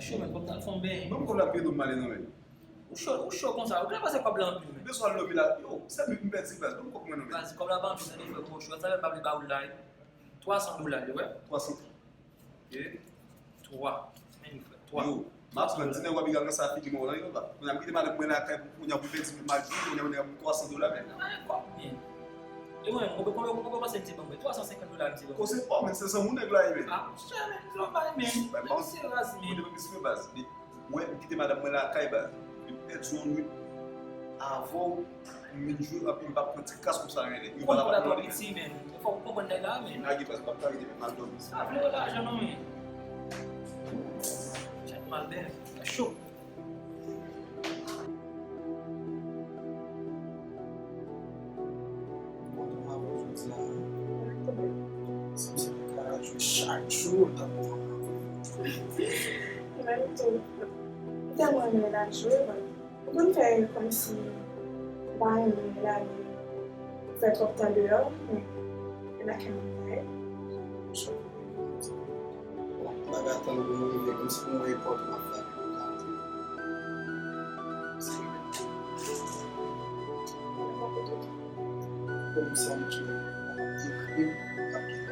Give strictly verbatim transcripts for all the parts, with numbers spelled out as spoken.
Cho, men, kòb ta fè yon beny. Ban m kòb la, pye do m ale non, men. Ou cho, ou cho konsa. Ou genlè panse kòb la anpil, men. Bezwen al lobi la. Yo, sèl mi m pèdi baz. Ban m kòb mwen non, men. Baz, kòb la pa anpil, tande frè, bon, cho, sa fè m pa vle ba ou l la. Twa san dola, li, wè. Twa san. Ok. Twa. Men li, frè, twa. Yo, m ap pran ti nèg w ap egal nan sa figi mwen la, yo, ba. Kounye a m kite madanm mwen lakay pou kounye a pou pèdi m al jwe, kounye a mwen ap twa san dola, men. Nan, men, kòb, men. E mwen, ou konn konbyen, ou konn konbyen ou panse m te ban mwen? Twa san senkant dola m te ban mwen. Koze pa w, men se zanmi w nèg la ye, men. Ah, monchè, men, se nòmal, men. Bay pa w. Se raz, men. Ou te mèt esprime baz. Li, mwen, m kite madanm mwen lakay, baz. Li pèdi yon nwit avè w, m vin jwe, anpi m pa pran ti kras konsa, men. Ou konn kote a twò piti, men. Fòk ou konprann nèg la, men. Lage, baz, m p ap ka rete, men, m al dòmi. Pa vle wè lajan, non, men. Chat mal bèl. Cho. Kontan avè w jodi a. Sanm si te ka jwe chak jou, l t ap kontan avè w. Mwen menm tou. M tèlman renmen l ap jwe, bon. Ou konn fè kòmsi ou pa renmen l ale fè twòp tan deyò, men e lakay mwen kay. Bon, bagay tan pou nou rive, menm si nou wè pòt m ap frape pou gate. Pou m santi m ap ekri, m ap ekri.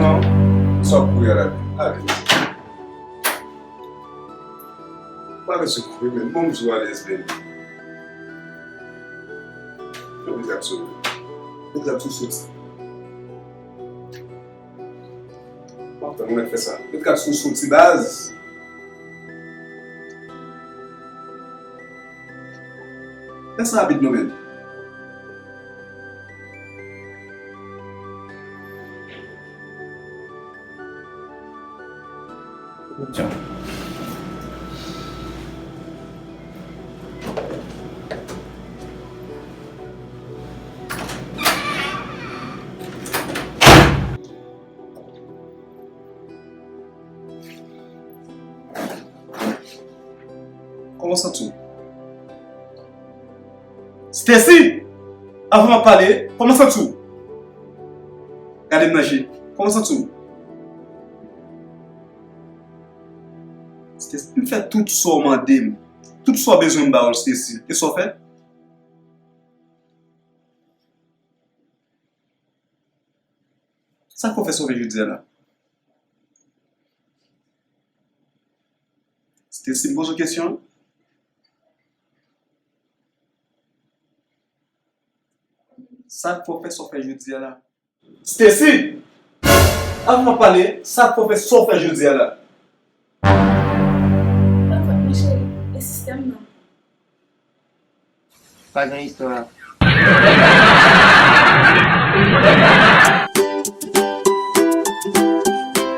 Non, sa w ap kouri a la, ale. Pa bezwen kouri, men bon, m sou alèz, men. Yo, met rad sou, met rad sou soti. Bon, fè mwen fè sa. Met rad sou soti, baz. Fè sa rapid non, men. Kòman w santi w? Stacy! Avan m ap pale, kòman w santi w? Gade m nan je. Kòman w santi w? Stacy, m fè tout sa w mande m. Tout sa w bezwen m ba w l, Stacy. E sa w fè? Sa k fè w fè sa w fè jodi a la? Stacy, m poze w kesyon. Sa k fè w fè sa w fè jodi a la? Stacy! Avan m ap pale, sa k fè w fè sa w fè jodi a la? Pa fòt mwen, cheri, e sistèm nan. Pa gen istwa.